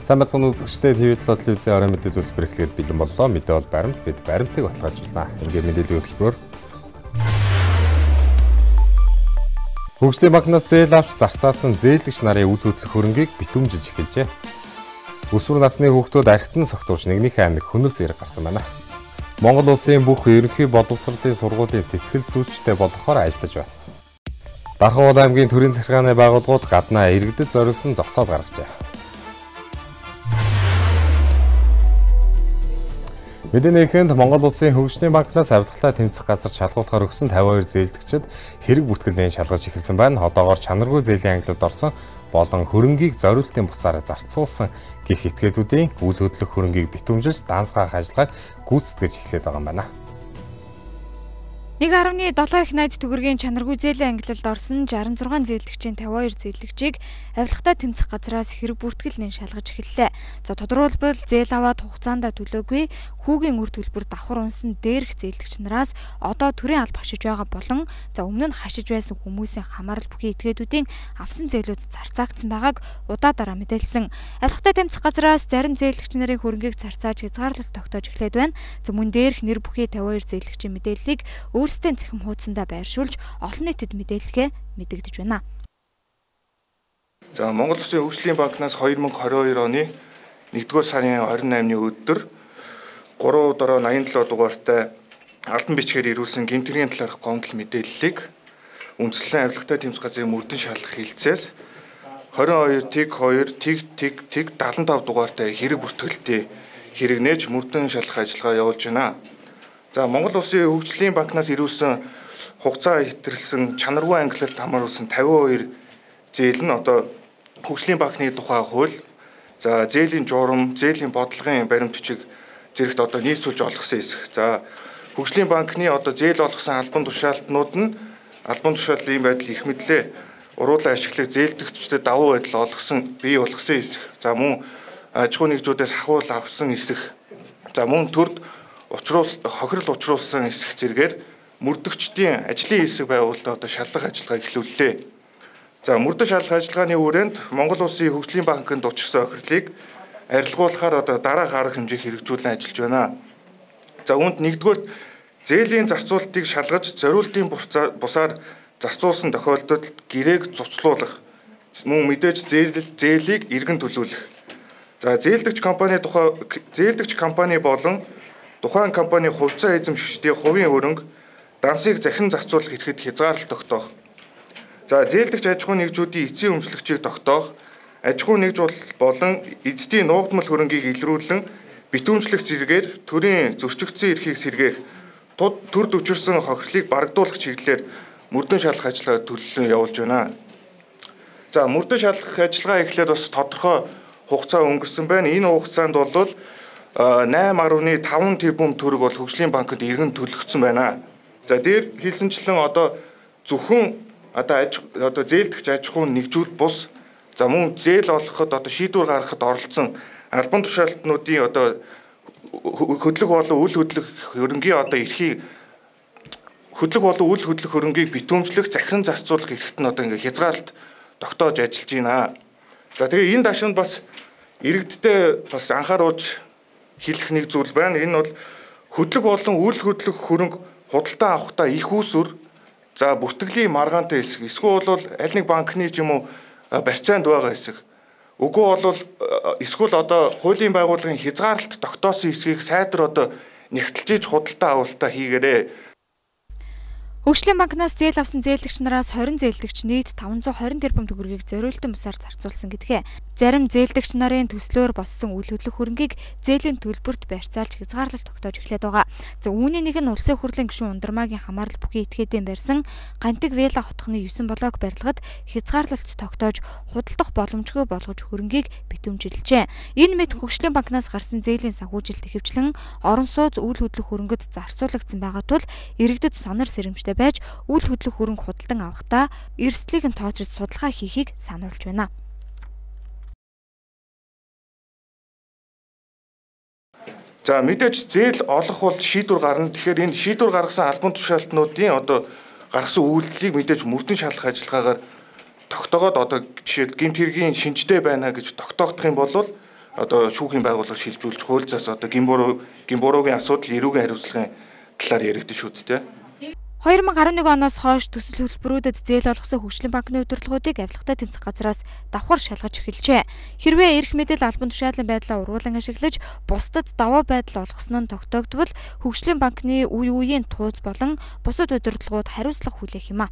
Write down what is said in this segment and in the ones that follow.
Сайн байцгаана үзэгчдээ ТV7 телевизийн оройн мэдээлэл хөтөлбөр эхлэхэд бэлэн боллоо. Мэдээ бол баримт, бид баримтыг баталгаажуулна. Ингээд мэдээллийн хөтөлбөрөөр Хөгжлийн банкнаас зээл авч зарцаасан зээлэгч нарын үйл хөдлөх хөрөнгийг битүүмжилж эхэлжээ. Өсвөр насны хүүхдүүд архитан согтууч нэгнийхээ амийг хөнөөс эрг гарсан байна. Монгол улсын бүх ерөнхий боловсролын сургуулийн сэтгэл зүйчтэй болгохоор ажиллаж байна. Дархан уул аймгийн төрийн захиргааны байгууллагууд гаднаа иргэдэд зориулсан зогсоол гаргажээ. Мэдээний эхэнд Монгол Улсын Хөгжлийн банкнаас авилгалаа тэмцэх газар шалгуулахаар өгсөн 52 зээлдэгчид хэрэг бүртгэлээ шалгаж эхэлсэн байна. Одоогоор чанаргүй зээлийн ангилалд орсон болон хөрөнгийг зориултын бусаар зарцуулсан гэх этгээдүүдийн үйл хөдлөх хөрөнгийг битүүмжилж дансгаах ажиллагааг гүйцэтгэж эхлээд байгаа юм байна. 1.7 их 80 төгрөгийн чанаргүй зээлийн ангилалд орсон 66 зээлдэгчийн 52 зээлдэгчийг авилгатай тэмцэх газраас хэрэг бүртгэл нэн шалгаж эхэллээ. За тодруулбал зээл аваад хугацаанд төлөөгүй хүүгийн үр төлбөр давхар унсан дээрх зээлдэгч нараас одоо төрийн алба хашиж байгаа болон за өмнө нь хашиж байсан хүмүүсийн хамаарал бүхий этгээдүүдийн авсан зээлүүд зарцаагдсан байгааг удаа дараа мэдээлсэн. Авилгатай тэмцэх газраас зарим зээлдэгч нарын хөрөнгийг зарцааж хязгаарлалт тогтоож эхлээд байна. За мөн дээрх нэр бүхий 52 зээлдэгчийн мэдээллийг өөрсдийн цахим хуудсандаа байршуулж олон нийтэд мэдээлэхээ мэдэгдэж байна. За Монгол Улсын Хөгжлийн банкнаас 2022 оны 1-р сарын 28-ны өдөр 3 дороо 87 дугаартай албан бичгээр ирүүлсэн гэмт хэргийн талаарх гомдол мэдээллийг үндэслэн авилгатай тэмцэх газрын мөрдөн шалгах хилцээс 22 тэг 2 тэг тэг тэг 75 дугаартай хэрэг бүртгэлтэй хэрэгнээж мөрдөн шалгах ажиллагаа явуулж байна. За Монгол Улсын Хөгжлийн банкнаас ирүүлсэн хугацаа хэтэрсэн чанаргүй ангилалд хамааруулсан 52 зээл нь одоо Хөгжлийн банкны тухай хууль, за зээлийн журам, зээлийн бодлогын баримт бичиг зэрэгт одоо нийцүүлж олгосон хэсэг. За Хөгжлийн банкны одоо зээл олгосон албан тушаалтнууд нь албан тушаалын байдал их мэдлээ уруулан ашиглах зээлдэгчдэд давуу байдал олгосон, бий болгосон хэсэг. За мөн аж ахуйн нэгжүүдээс хахуул авсан хэсэг. За мөн төрд хохирол учруулсан хэсэг зэрэгээр мөрдөгчдийн ажлын хэсэг байгуулалтад одоо шалгах ажиллагаа эхлүүллээ. За мөрдөн шалгах ажиллагааны хүрээнд Монгол Улсын Хөгжлийн банкнд учирсан хохирлыг арилгуулахаар одоо дараах арга хэмжээ хэрэгжүүлэн ажиллаж байна. За үүнд нэгдүгээр зээлийн зарцуулалтыг шалгаж зориултын бусаар зарцуулсан тохиолдолд гэрээг зуцлуулах, мөн мэдээж зээлийг эргэн төлөөлөх. За зээлдэгч компани тухай зээлдэгч компани болон тухайн компани хувьцаа эзэмшигчдийн хувийн хөрөнгө дансыг захин зарцуулах эрхэд хязгаарлалт тогтоох. За зээлдэгч аж ахуйн нэгжүүдийн эцсийн өмчлөгчийг тогтоох, аж ахуйн нэгж болон эзэдийн нуугдмал хөрөнгийг илрүүлэн битүүмжлэх зэрэгээр төрийн зөрчигдсөн эрхийг сэргээх, төрд учирсан хохирлыг барагдуулах чиглэлээр мөрдөн шалгах ажиллагаа төлөвлөн явуулж байна. За мөрдөн шалгах ажиллагаа эхлээд бас тодорхой хугацаа өнгөрсөн байна. Энэ хугацаанд бол 8.5 тэрбум төгрөг бол Хөгжлийн банкнд эргэн төлөгдсөн байна. За дээр хэлсэнчлэн одоо зөвхөн одоо зээлдэгч аж ахуйн нэгжүүд бус, за мөн зээл олгоход одоо шийдвэр гаргахад оролцсон албан тушаалтнуудын одоо хөдлөх болон үл хөдлөх хөрөнгийн одоо эрхийг хөдлөх болон үл хөдлөх хөрөнгийг битүүмжлэх, захиран зарцуулах эрхт нь одоо ингээ хязгаарлалт тогтоож ажиллаж байна. За тэгээ энэ дашинд бас иргэдтэй бас анхааруулж хэлэх нэг зүйл байна. Энэ бол хөдлөх болон үл хөдлөх хөрөнгө худалдан авахдаа их үүсвэр, за бүртгэлийн маргаантай хэсэг, эсвэл бол аль нэг банкны ч юм уу барьцаанд байгаа хэсэг. Үгүй бол эсвэл одоо хуулийн байгууллагын хязгаарлалт тогтоосон хэсгийг сайтар одоо нягтлж худалдан авалтаа хийгээрэй. Хөгжлийн банкнаас зээл авсан зээлдэгч нараас 20 зээлдэгч нийт 520 тэрбум төгрөгийг зориултын бусаар зарцуулсан гэдгээ. Зарим зээлдэгч нарын төслөөр боссон үйл хөдлөх хөрөнгийг зээлийн төлбөрт барьцаалж хязгаарлалт тогтоож эхлээд байгаа. За үүний нэг нь улсын хурлын гишүүн Ундармаагийн хамаарал бүхий этгээдийн барьсан Гантик Вела хотхны 9 блок барилгад хязгаарлалт тогтоож худалдах боломжгүй болгож хөрөнгийг битүүмжилжээ. Энэ мэт Хөгжлийн банкнаас гарсан зээлийн санхүүжилт ихэвчлэн орон сууц үйл хөдлөх хөрөнгөд зарцуулагдсан байгаа тул иргэдэд сонор сэрэмжтэй байж үйл хөдлөх хөрөнгө худалдан авахдаа эрсдлийг нь тооцож судалгаа хийхийг сануулж байна. За мэдээж зээл олох бол шийдвэр гарна. Тэгэхээр энэ шийдвэр гаргасан албан тушаалтнуудын одоо гаргасан үйлдэлийг мэдээж мөрдөн шалгах ажиллагаагаар тогтоогоод одоо жишээл гэмт хэргийн шинжтэй байна гэж тогтоогдох юм бол одоо шүүхийн байгууллага шилжүүлж хууль заас одоо гэм буруугийн асуудал эрүүгийн хариуцлагын талаар яригдсан шүү дээ. 2011 оноос хойш төсөл хөтөлбөрүүдэд зээл олгосон хөгжлийн банкны удирдлагуудыг авилгатай тэмцэх газраас давхар шалгаж эхэлжээ. Хэрвээ эрх мэдэл албан тушаалын байдлаа ургуулan ашиглаж бусдад давуу байдал олгосон нь тогтоогдвол хөгжлийн банкны үе үеийн тууз болон бусад удирдлагууд хариуцлага хүлээх юм а.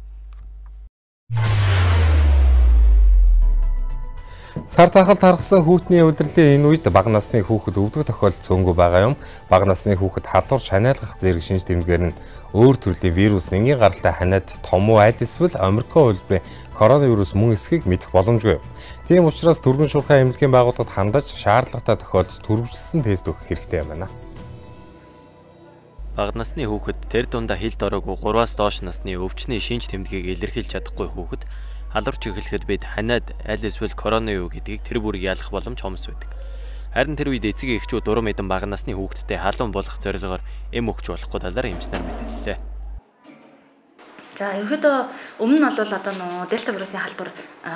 Цар тахал тархсан хүүтний удирдлын энэ үед бага насны хүүхэд өвдөх тохиолдол цөөнгүй байгаа юм. Бага насны хүүхэд халуурч ханиалгах зэрэг шинж тэмдгээр нь өөр төрлийн вирус нэнгийн гаралтай ханиад том уу аль эсвэл Америкийн хувилбарын коронавирус мөн эсхийг мэдэх боломжгүй. Тийм учраас түргэн шуурхай эмнэлгийн байгууллагад хандаж шаардлагатай тохиолдолд төрөвчлсөн тест өгөх хэрэгтэй юм байна. Бага насны хүүхэд тэр дундаа хилд ороогүй 3-аас доош насны өвчний шинж тэмдгийг илэрхийлж чадахгүй хүүхэд халуурч эхлэхэд бид ханиад аль эсвэл корона юу гэдгийг тэр бүрийг ялах боломж хомс байдаг. Харин тэр үед эцэг эхчүүд дуран мэдэн бага насны хүүхэдтэй халуун болох зорилгоор эм өгч болохгүй талаар эмч нар мэдээллээ. За ерөнхийдөө өмнө нь бол одоо нөө дельта вирусын халдвар,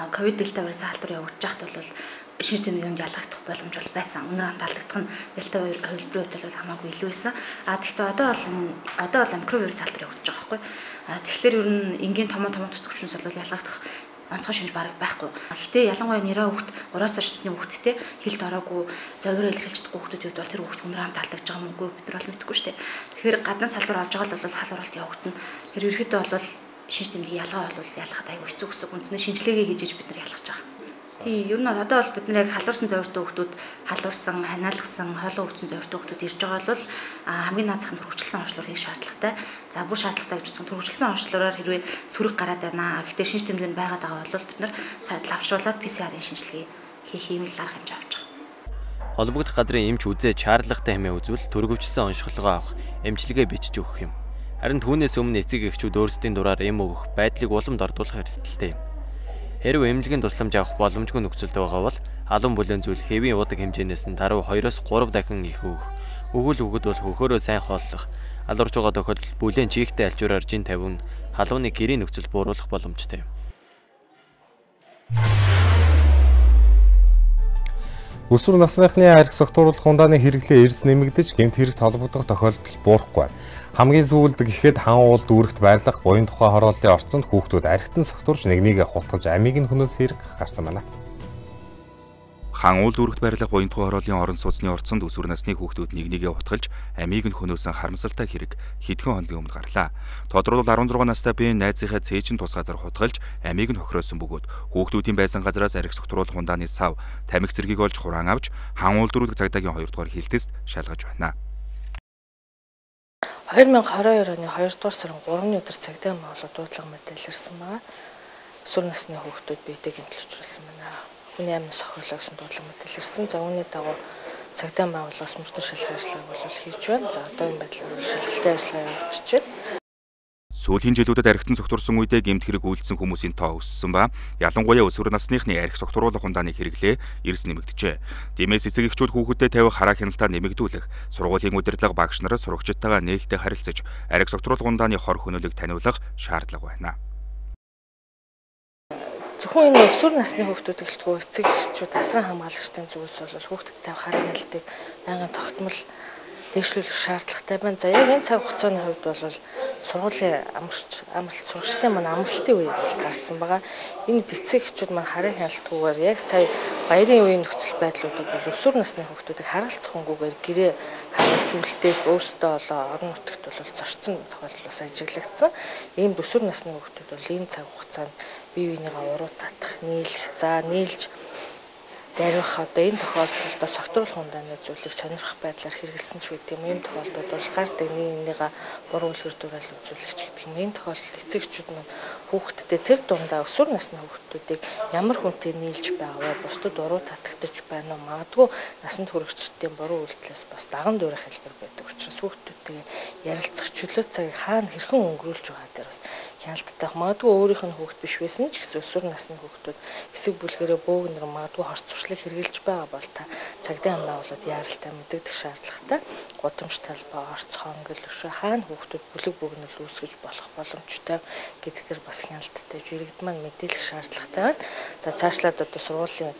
ковид дельта вирусын халдвар явагдаж байхад бол шинж тэмдэг юмд ялгагдах боломж бол байсан. Өнөр хамт алдагдах нь дельта хувилбарын хувьд бол хамаагүй илүү байсан. А тэгэхдээ одоо бол омикрон вирус халдвар явагдаж байгаа байхгүй. А тэгэхээр ер нь энгийн томоо тус төвчнөөс бол ялгагдах онцгой шинж бараг байхгүй. Гэхдээ ялангуяа нэрээ хүүхд 3-аас доош насны хүүхдтэй хилд ороогүй, зовироо илэрхийлж чадахгүй хүүхдүүд хувьд бол тэр хүүхд өнөр хамт алдагдж байгаа юм уу бид нар бол мэдэхгүй шүү дээ. Тэгэхээр гадна салбар авч байгаа л бол халууралт явагдана. Тэр ерөнхийдөө бол шинж тэмдгийн ялгаа бол ялахад айгүй хэцүү гэсэн. Үндснээ шинжилгээгээ хийж бид нар ялгаж байгаа. Тийм, ер нь одоо бол бид нар яг халуурсан зовиртой хүүхдүүд, халуурсан, ханиалгасан, хоолой өвдсөн зовиртой хүүхдүүд ирж байгаа бол хамгийн наад захын төрөвчлсөн онцлог хийх шаардлагатай. За бүр шаардлагатай гэж үзсэн төрөвчлсөн онцлогоор хэрвээ сөрөг гараад байна. Гэхдээ шинж тэмдэг нь байгаад байгаа бол бид нар лавшруулад PCR-ын шинжилгээ хийх юм л арга хэмжээ авч байгаа. Холбогдох газрын эмч үзээ шаардлагатай хэмээн үзвэл төрөвчлсөн онцлогоо авах, эмчилгээ бичиж өгөх юм. Харин түүнээс өмнө эцэг эхчүүд өөрсдийн дураар эм өгөх байдлыг уламд ордуулах эрсдэлтэй юм. Хэрв эмнэлгийн тусламж авах боломжгүй нөхцөлд байгаа бол халуун бүлээн зүйл хэвийн уудаг хэмжээнээс нь даруй 2-3 дахин их өгөх. Өгөл өгöd бол хөхөөрөө сайн хооллох. Алуурч байгаа тохиолдолд бүлээн чийгтэй альжуураар жин тавин халууны гэрийн нөхцөл бууруулах боломжтой юм. Өсвөр насныхны арх согтууруулах ундааны хэрэглээ эрс нэмэгдэж гэмт хэрэгт холбогдох тохиолдол буурахгүй байна. Хамгийн сүүлд гэхэд хан уул дүүрэгт байрлах буян тухай хорооллын орцонд хүүхдүүд архитан согтуурч нэгнийгээ хутгалж амийг нь хөнөөс хэрэг гарсан байна. Хан уул дүүрэгт байрлах буян тухай хорооллын орон сууцны орцонд өсвөр насны хүүхдүүд нэгнийгээ хутгалж амийг нь хөнөөсөн харамсалтай хэрэг хэдхэн хоногийн өмнө гарлаа. Тодорхойлбол 16 настай бие найзынхаа цээжин тус газар хутгалж амийг нь хохироосон бөгөөд хүүхдүүдийн байсан газараас арх согтууруулах ундааны сав, тамхи зэргийг олж хураан авч хан уул дүүрэг цагдаагийн 2 дугаар хилтэст шалгаж байна. 2022 оны 2 дугаар сарын 3-ны өдөр цагдаа байгууллага дуудлага мэдээлэл ирсэн байгаа. Өсвөр насны хүүхдүүд биетэй гэмтэл учруулсан байна. Хүний амь сохирлоо гэсэн дуудлага мэдээлэл ирсэн. За үүний дагуу цагдаа байгууллагаас мөрдөн шалгах ажиллагааг бол хийж байна. За одоогийн байдлаар шалгалтын ажиллагаа явагдаж байна. Сүүлийн жилүүдэд архитан согтуурсан үедээ гэмт хэрэг үйлдсэн хүмүүсийн тоо өссөн ба ялангуяа өсвөр насныхны арх согтууруулах ундааны хэрэглээ эрс нэмэгджээ. Тиймээс эцэг эхчүүд хүүхэдтэй тавих хараа хяналтаа нэмэгдүүлэх, сургуулийн удирдлага багш нар сурагчдтайгаа нээлттэй харилцаж арх согтууруулах ундааны хор хөнөөлийг таниулах шаардлага байна. Зөвхөн энэ өсвөр насны хүүхдүүд гэлтгүй эцэг эхчүүд асран хамгаалагчдын зүгээс бол хүүхдэд тавих хараа хяналтыг байнгын тогтмол дэвшлүүлэх шаардлагатай байна. За яг энэ цаг хугацааны хувьд бол сургуулийн амралт сурагчдын маань амралтын үе бол таарсан байгаа. Энэ эцэг эхчүүд маань хараа хяналтгүйгээр яг сая баярын үеийн нөхцөл байдлуудад бол өсвөр насны хүүхдүүдийг харгалцахгүйгээр гэрээ харуулж үлдээх өөрсдөө болоо орон нутагт бол зорцсон тохиолдол бас ажиглагдсан. Ийм өсвөр насны хүүхдүүд бол энэ цаг хугацаанд бие биенийгээ уруу татах, нийлэх, за нийлж дарих одоо энэ тохиолдолд согтруулах ундааны зүйлийг сонирхох байдлаар хэрэгэлсэн ч гэдэг юм. Ийм тохиолдолд бол гардаг нэг нэгнийгээ буруу үлгэр дуурайл үзүүлэх ч гэдэг юм. Энэ тохиолдолд эцэг эхчүүд маань хүүхдтэй тэр дундаа өсвөр насны хүүхдүүдийг ямар хүнтэй нийлж байгаа вэ? Бусдад уруу татагдаж байна уу? Магадгүй насанд хүрэгчдийн буруу үйлдэлээс бас даган дуурайх хэлбэр байдаг учраас хүүхдүүдтэйгээ ярилцах чөлөө цагийг хаана хэрхэн өнгөрүүлж байгаа дээр бас хяналттай. Магадгүй өөрийнх нь хүүхд биш байсан ч гэсэн өсвөр насны хүүхдүүд хэсэг бүлгэрээ бөөгнөр магадгүй хорц зуршлыг хэрэгжилж байгаа бол та цагдаа байгууллагад яаралтай мэдэгдэх шаардлагатай. Гудамж талбай, орц, хонгил, өшөө хаана хүүхдүүд бүлэг бөөгнөл үүсгэж болох боломжтой гэдэг дээр бас хяналттай жирэгд маань мэдээлэх шаардлагатай байна. За цаашлаад одоо сургуулийн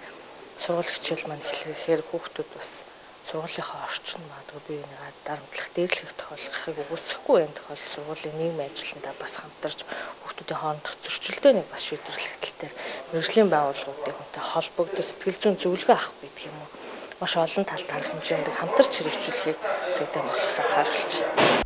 Сургууль хичээл маань эхлэхээр хүүхдүүд бас сургуулийнхаа орчин магадгүй бие бинийгаа дарамтлах, дээрлэх тохиолдлыг үгүйсэхгүй энэ тохиолдолд сургуулийн нийгмийн ажилтнаа бас хамтарч хүүхдүүдийн хоорондох зөрчилдөөнийг бас шийдвэрлэх тал дээр мэргэжлийн байгууллагуудын хүнтэй холбогдож сэтгэл зүйн зөвлөгөө авах гэдэг юм уу. Маш олон талд арга хэмжээнд хамтарч хэрэгжүүлэхийг цагдаа Монголоос анхааруулж байна.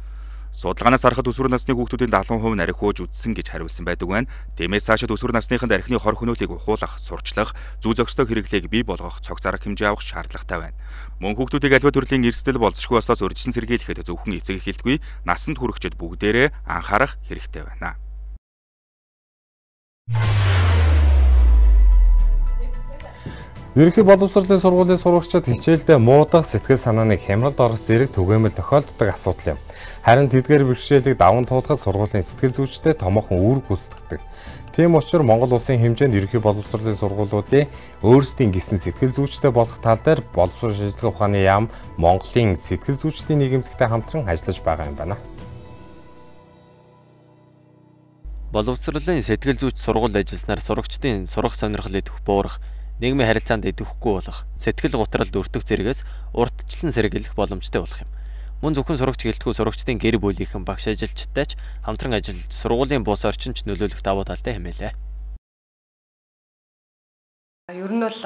Судалгаанаас харахад өсвөр насны хүүхдүүдийн 70% нь архи ууж үзсэн гэж хариулсан байдаг байна. Тиймээс цаашид өсвөр насныханд архины хор хөнөөлийг ухуулах, сурчлах, зүү зохистой хэрэглээг бий болгох цог зарах хэмжээ авах шаардлагатай байна. Мөн хүүхдүүдийг аливаа төрлийн эрсдэл болзошгүй ослоос урьдчилан сэргийлэхэд зөвхөн эцэг эх хэлдэггүй, насанд хүрэгчид бүгдээрээ анхаарах хэрэгтэй байна. Ерөнхий боловсролын сургуулийн сурагчид хичээлдээ муудах, сэтгэл санааны хямралд орох зэрэг түгээмэл тохиолддог асуудал юм. Харин тэдгээр бэрхшээлийг даван туулахад сургуулийн сэтгэл зүйчтэй томоохон үүрэг гүйцэтгэдэг. Тийм учраас Монгол улсын хэмжээнд ерөнхий боловсролын сургуулиудын өөрсдийн гисэн сэтгэл зүйчтэй болох тал дээр боловсрол шинжилгээ ухааны яам Монголын сэтгэл зүйчдийн нийгэмлэгтэй хамтран ажиллаж байгаа юм байна. Боловсролын сэтгэл зүйч сургууль ажилласнаар сурагчдын сурах сонирхол идэвх буурах, нийгмийн харилцаанд идэвхгүй болох, сэтгэл гутралд өртөх зэрэгээс урьдчилан сэргийлэх боломжтой болох юм. Мөн зөвхөн сурагч гэлтгүй сурагчдын гэр бүлийнхэн, багш ажилчтай ч хамтран ажиллаж сургуулийн бус орчин ч нөлөөлөх давуу талтай хэмээлээ. Ер нь бол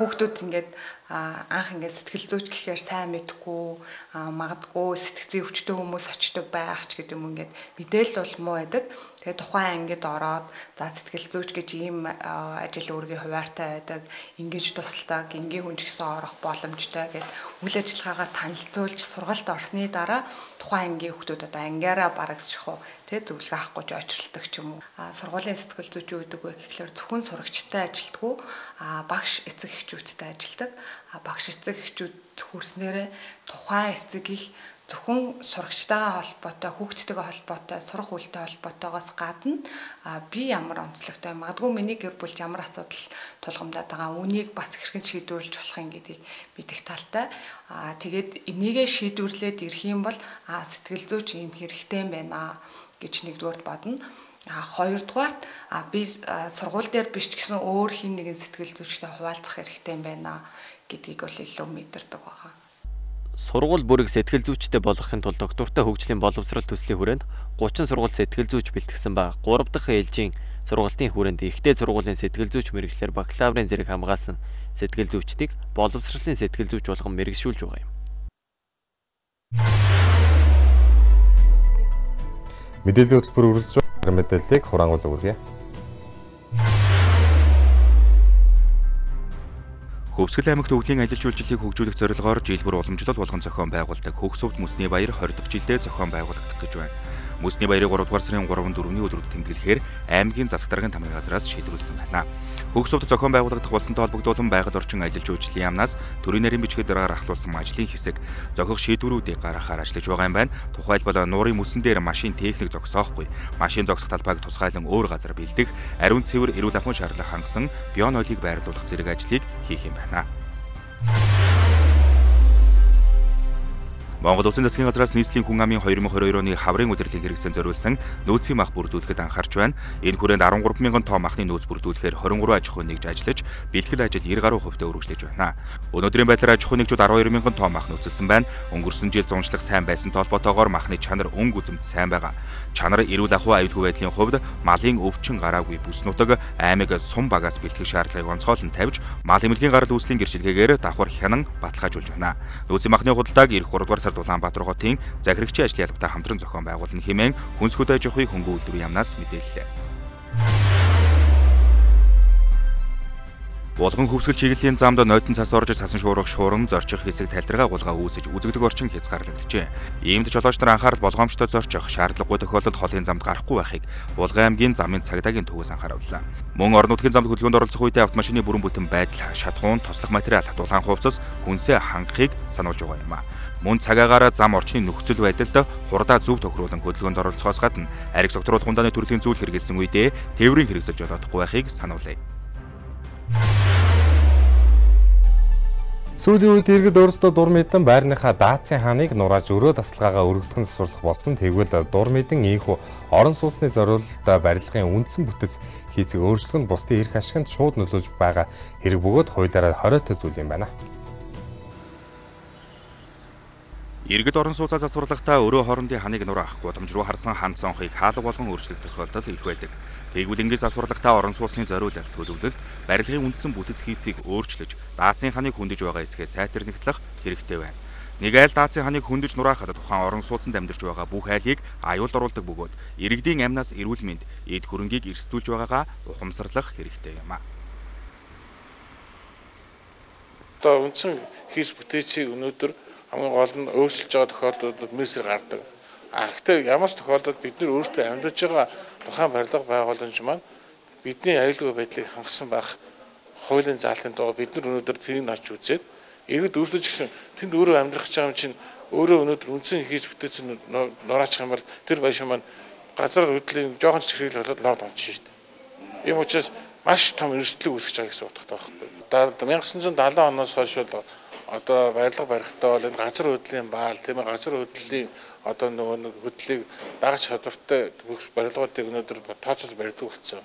хүүхдүүд ингээд анх ингээд сэтгэл зүйч гэхээр сайн мэдэхгүй, магадгүй сэтгэл зүйн өвчтөй хүмүүс очдог байх ч гэдэг юм ингээд мэдээлэл бол муу байдаг. Тэгээ тухайн ангид ороод за сэтгэл зүйч гэж ийм ажил үүргийн хуваартай байдаг, ингэж тусалдаг, энгийн хүн ч гэсэн орох боломжтой гэд үйл ажиллагаагаа танилцуулж сургалт орсны дараа тухайн ангийн хүүхдүүд одоо ангиараа барагсчих уу, тэ зөвлөгөө авахгүй ч очролдог ч юм уу. Сургуулийн сэтгэл зүйч юу гэдэг вэ гэхлээр зөвхөн сурагчтай ажилтгүй, багш эцэг эхчүүдтэй ажилтдаг. Багш эцэг эхчүүд хүрснээрээ тухайн эцэг их зөвхөн сурагчтайгаа холбоотой, хүүхдтэйгээ холбоотой, сурах үйлтэй холбоотойгоос гадна би ямар онцлогтой, магадгүй миний гэр бүлд ямар асуудал тулгамдаад байгаа, үүнийг бас хэрхэн шийдвэрлэж болох юм гэдгийг мэдэх талтай. Тэгээд энийгээ шийдвэрлээд ирэх юм бол сэтгэл зүйч ийм хэрэгтэй юм байна гэж нэгдүгээрт бодно. Хоёрдугаарт би сургууль дээр биш ч гэсэн өөр хин нэгэн сэтгэл зүйчтэй хуваалцах хэрэгтэй юм байна гэдгийг бол илүү мэдэрдэг байгаа. Сургууль бүрийг сэтгэл зүйчтэй болгохын тулд доктортой хөгжлийн боловсрол төслийн хүрээнд 30 сургууль сэтгэл зүйч бэлтгэсэн ба 3 дахь ээлжийн сургалтын хүрээнд ихтэй сургуулийн сэтгэл зүйч мэргэжлээр бакалаврын зэрэг хамгаалсан сэтгэл зүйчдийг боловсролын сэтгэл зүйч болгон мэргэшүүлж байгаа юм. Мэдээллийн хөтөлбөр үргэлжлэж байгаа мэдээллийг хураангуул өгье. Хөвсгөл аймагт өвлийн аялал жуулчлалыг хөгжүүлэх зорилгоор жил бүр уламжлал болгон зохион байгуулдаг Хөгс увд мөсний баяр 20 дахь жилдээ зохион байгуулагдах гэж байна. Мөсний баярыг 3 дугаар сарын 3-4-ний өдрүүд тэмдэглэхээр аймгийн засаг даргын тамгын газраас шийдвэрлэсэн байна. Хөгс увд зохион байгуулагдах болсонтой холбогдуулан байгаль орчин аялал жуулчлалын яамнаас төрийн нарийн бичгээр дараагаар ахлуулсан ажлын хэсэг зохих шийдвэрүүдийг гаргахаар ажиллаж байгаа юм байна. Тухайлбал нуурын мөсөн дээр машин техник зогсоохгүй, машин зогсох талбайг тусгайлан өөр газар бэлдэх, ариун цэвэр эрүүл ахуйн шаардлага хангасан бионойлыг байрлуулах зэрэг ажлыг хийх юм байна. Монгол Улсын засгийн газраас нийслэлийн хүн амын 2022 оны хаврын удирдлын хэрэгцээнд зориулсан нөөцийн мах бүрдүүлэхэд анхаарч байна. Энэ хүрээнд 13,000 тонн махны нөөц бүрдүүлэхээр 23 аж ахуйн нэгж ажиллаж, бэлтгэл ажил 90 гаруй хувьтай үргэлжлэж байна. Өнөөдрийн байдлаар аж ахуйн нэгжүүд 12,000 тонн мах нөөцлөсөн байна. Өнгөрсөн жил зуншлах сайн байсан толботоогоор махны чанар өнгө үзэмт сайн байгаа. Чанар эрүүл ахуй аюулгүй байдлын хувьд малын өвчин гараагүй бүс нутаг аймаг сум багаас бэлтгэх шаардлагыг онцгойлон тавьж, мал эмнэлгийн гарал үүслийн гэрчилгээгээр давхар хянан баталгаажуулж байна. Нөөцийн махны худалдааг эх 3 дугаар сард Улаанбаатар хотын захирагчийн ажлын албатай хамтран зохион байгуулна хэмээн хүнсгүүд аж ахуйн хөнгөн үйлдвэрийн яамнаас мэдээллээ. Булган хөвсгөл чиглэлийн замд нойтон цас орж цасан шуурах шуурам зорчих хэсэг талтаргаа гулгаа үүсэж үзэгдэх орчин хязгаарлагджээ. Иймд жолооч нар анхаарал болгоомжтой зорчих шаардлагагүй тохиолдолд холын замд гарахгүй байхыг Булган аймгийн замын цагдаагийн төвөөс анхаарууллаа. Мөн орон нутгийн замд хөдөлгөөнд оролцох үедээ автомашины бүрэн бүтэн байдал, шатхуун, тослох материал, дулаан хувцас хүнсээ хангахыг сануулж байгаа юм а. Мөн цагаагаараа зам орчны нөхцөл байдалд хурдаа зөв тохируулан хөдөлгөөнд оролцохоос гадна ариг согтруулах ундааны төрлийн зүйл хэрэглэсэн үедээ тээврийн хэрэгсэл жолоодохгүй байхыг сануулъя. Сүүлийн үед иргэд өөрсдөө дур мэдэн байрныхаа даацын хааныг нурааж өрөө дасгалгаагаа өргөдгөн засварлах болсон. Тэгвэл дур мэдэн ийхүү орон сууцны зориулалт барилгын үндсэн бүтэц хийцэг өөрчлөх нь бусдын эрх ашигт шууд нөлөөлж байгаа хэрэг бөгөөд хуулиараа хориотой зүйл юм байна. Иргэд орон сууцаа засварлахдаа өрөө хоорондын ханыг нураах, гудамж руу харсан хан цонхыг хаалга болгон өөрчлөх тохиолдол их байдаг. Тэгвэл ингэж засварлахдаа орон сууцны зориулалт, төлөвлөлт, барилгын үндсэн бүтэц хийцийг өөрчлөж, даацын ханыг хөндөж байгаа эсгээ сайтар нэгтлэх хэрэгтэй байна. Нэг айл даацын ханыг хөндөж нураахад тухайн орон сууцнд амьдарч байгаа бүх айлыг аюулд оруулдаг бөгөөд иргэдийн амнаас эрүүл мэнд, эд хөрөнгийг эрсдүүлж байгаагаа ухамсарлах хэрэгтэй юм а. Одоо үндсэн хийц бүтээцийг өнөөдөр хамгийн гол нь өөрчилж байгаа тохиолдлууд мессеж гардаг. А гэхдээ ямар ч тохиолдолд бид нар өөрсдөө амьдарч байгаа тухайн барилга байгууламж маань бидний аюулгүй байдлыг хангасан байх хуулийн заалтын дагуу бид нар өнөөдөр тэрийг очиж үзээд иргэд өөрсдөө ч гэсэн тэнд өөрөө амьдрах гэж байгаа юм чинь өөрөө өнөөдөр үндсэн хийц бүтээсэн нураачих юм бол тэр байшин маань газар хөдлийн жоохон ч чирхэл болоод норд ончих шүү дээ. Ийм учраас маш том эрсдлийг үүсгэж байгаа гэсэн утгатай байхгүй. 1970 оноос хойш бол одоо барилга барихтаа бол энэ газар хөдлийн баал тийм ээ газар хөдлөлийн одоо нөгөө нэг хөдлийг дагаж чадвартай бүх барилгуудыг өнөөдөр тооцоолж барьдаг болсон.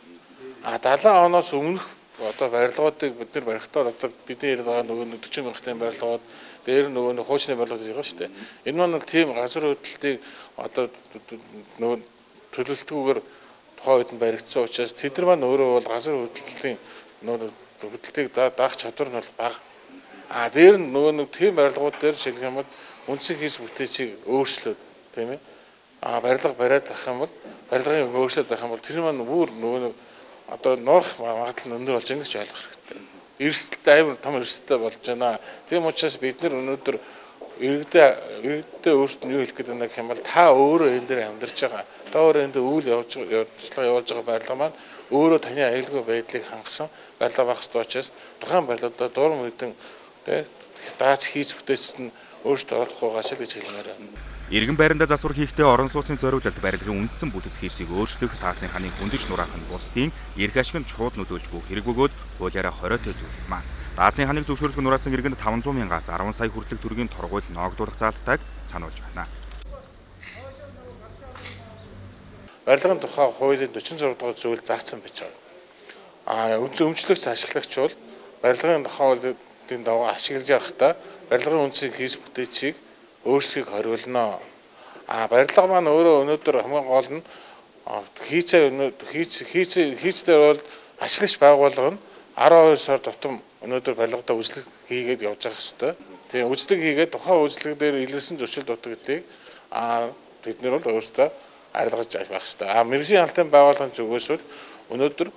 А 70 оноос өмнөх одоо барилгуудыг бид нар барихтаа одоо бидний яриад байгаа нөгөө 40 мянгатын барилгууд дээр нөгөө нэг хуучны барилгууд байгаа шүү дээ. Энэ маань тийм газар хөдлөлтийг одоо нөгөө төлөвлөлтгүйгээр тухайн үед нь баригдсан учраас тэд нар маань өөрөө бол газар хөдлөлийн нөгөө хөдлөлтийг даах чадвар нь бол бага. А дээр нь нөгөө нэг тийм барилгууд дээр шилэх юм бол үндсэн хийс бүтээцийг өөрчлөөд тийм ээ. А барилга бариад авах юм бол барилгын өөрчлөлт байх юм бол тэр маань бүр нөгөө нэг одоо нуурах магадлал нь өндөр болж байгаа гэж ойлгох хэрэгтэй. Эрсдэлтэй амар том эрсдэлтэй болж байна. Тийм учраас бид нар өнөөдөр иргэдээ өөрсдөд нь юу хэлэх гээд байна гэх юм бол та өөрөө энэ дээр амьдарч байгаа. Та өөрөө энэ дээр үйл явуулж байгаа барилга маань өөрөө таны аюулгүй байдлыг хангасан барилга байх ёстой учраас тухайн барилгадаа дур мэдэн даац хийц бүтээцэд нь өөрсдөө оруулах байгаа шил гэж хэлмээр байна. Иргэн байрандаа засвар хийхдээ орон сууцны зориулалт барилгын үндсэн бүтэц хийцийг өөрчлөх, таацын ханыг хөндөж нураах нь бусдын эрх ашигт шууд нөлөөлж буй хэрэг бөгөөд хуулиараа хориотой зүйл юм а. Даацын ханыг зөвшөөрлөх нураасан иргэнд 500 мянгаас 10 сая хүртэлх төгрөгийн торгуул ноогдуулах заалтайг сануулж байна. Барилгын тухай хуулийн 46 дугаар зүйл заасан байж байгаа. А үндсэн өмчлөгч ашиглагч бол барилгын тухай хуулийн дагуу ашиглаж явахдаа барилгын үндсэн хийс бүтээцийг өөрсдийг хориулно. А барилга маань өөрөө өнөөдөр хамгийн гол нь хийцээ хийц дээр бол ашиглагч байгууллага нь 12 сар тутам өнөөдөр барилгадаа үзлэг хийгээд явж байгаа хэвээр. Тийм үзлэг хийгээд тухайн үзлэг дээр илэрсэн зөрчил дутагдлыг тэд нар бол өөрсдөө арилгаж байх хэвээр. А мэргэжлийн хяналтын байгууллагын зүгээс бол өнөөдөр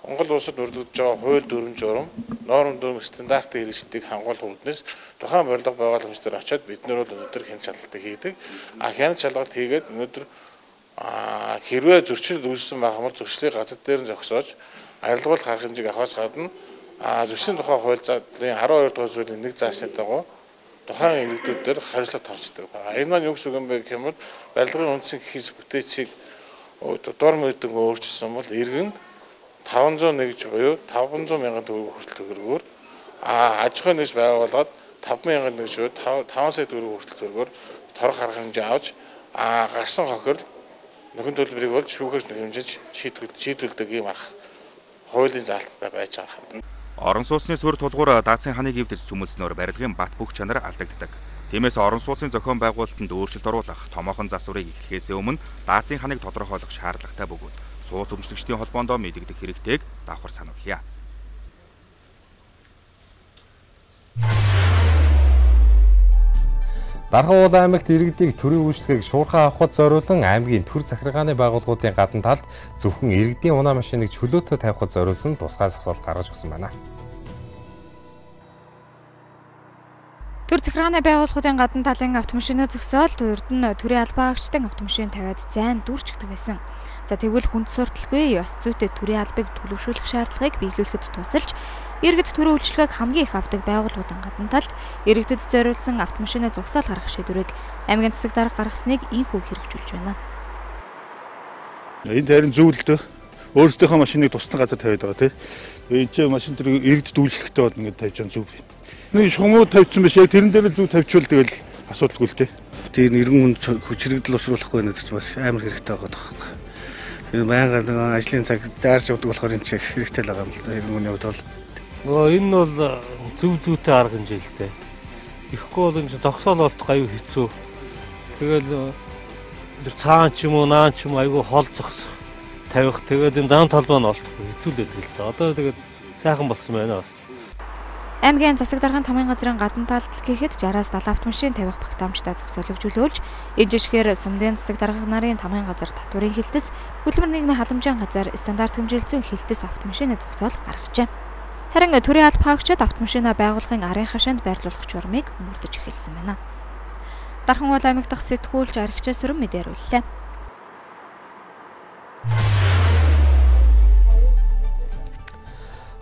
Монгол улсад өргөдөж байгаа хууль дүрэм журам, норм дүрэм стандартын хэрэгжлийг хангуулах үүднээс тухайн барилга байгууламж дээр очиод бид нар бол өнөөдөр хяналт шалгалтыг хийдэг. А хяналт шалгалт хийгээд өнөөдөр хэрвээ зөрчил үүссэн байх юм бол зөрчлийг газар дээр нь зогсоож арилгуул арга хэмжээг авахаас гадна зөрчлийн тухай хууль задлын 12 дугаар зүйлийн нэг заасны дагуу тухайн иргэдүүд дээр хариуцлага тооцдог байгаа. Энэ маань юу гэсэн үг юм бэ гэх юм бол барилгын үндсэн хийс бүтээцийг дур мэдэн өөрчилсөн бол иргэн 501 буюу 500 мянган төгрөг хүртэл төгрөгөөр аж ахуйн нэгж байгуулад 5 мянган нэгж буюу 5 сая төгрөг хүртэл төгрөгөөр торох арга хэмжээ авч гарсан хохирол нөхөн төлбөрийг бол шүүхээр хэмжиж шийдвэрлэдэг ийм арга хуулийн заалттай байж байгаа юм. Орон сууцны суурь тулгуур даацын ханыг эвдэж сүмэлснөөр барилгын бат бөх чанар алдагддаг. Тиймээс орон сууцны зохион байгуулалтанд өөрчлөлт оруулах томоохон засварыг эхлэхээс өмнө даацын ханыг тодорхойлох шаардлагатай бөгөөд сууц өмчлөгчдийн холбоондоо мэдэгдэх хэрэгтэйг давхар сануулъя. Дархан уул аймагт иргэдийг төрийн үйлчлэгийг шуурхай авахд зориулан аймгийн төр захиргааны байгууллагуудын гадна талд зөвхөн иргэдийн унаа машиныг чөлөөтэй тавихад зориулсан тусгай зогсоол гаргаж өгсөн байна. Төр захиргааны байгууллагуудын гадна талын автомашины зогсоолд урд нь төрийн албан агчдын автомашин тавиад зайн дүүрчигдэг байсан. За тэгвэл хүнд сурталгүй ёс зүйтэй төрийн албыг төлөвшүүлэх шаардлагыг биелүүлэхэд тусалж иргэд төрийн үйлчилгээг хамгийн их авдаг байгууллагуудын гадна талд иргэдэд зориулсан автомашины зогсоол гаргах шийдвэрийг аймгийн засаг дарга гаргасныг ийнхүү хэрэгжүүлж байна. Энд харин зүйл л дээ. Өөрсдийнхөө машиныг тусдан газар тавиад байгаа тийм. Энэ чинь машин тэр иргэдэд үйлчлэхтэй бол ингээд тавьж байгаа зүг байна. Нэг шугамуу тавьчихсан биш яг тэрэн дээр зөв тавьчвал тэгэл асуудалгүй л дээ. Тэр эргэн хүн хүч хэрэгдэл учруулахгүй гэдэг чинь бас амар хэрэгтэй байгаа байхгүй. Тэр байнга нэг ажлын цаг даарч явдаг болохоор энэ чинь хэрэгтэй л байгаа юм л да. Эргэн хүний хувьд бол. Энэ бол зөв зүйтэй арга хэмжээ л дээ. Ихгүй бол энэ чинь зогсоол болтох аюу хэцүү. Тэгэл тэр цаан ч юм уу наан ч юм уу айгүй хол зогсох тавих. Тэгээд энэ зам талбай нь олдохгүй хэцүү л байдаг л да. Одоо тэгээд сайхан болсон байна бас. Аймгийн засаг даргын тамгын газрын гадна талд гэхэд 60-аас 70 автомашин тавих багтаамжтай зогсоолог чөлөөлж, энэ жишгээр Сумдын засаг дарга нарын тамгын газар татварын хилтэс, хөдөлмөр нийгмийн халамжийн газар стандарт хэмжээлзүйн хилтэс автомашины зогсоол гаргажээ. Харин төрийн алба хаагчид автомашина байгуулгын арын хашаанд байрлуулах журмыг мөрдөж эхэлсэн байна. Дархан уул аймаг дахь сэтгүүлч Архичаа сүрэн мэдээрлээ.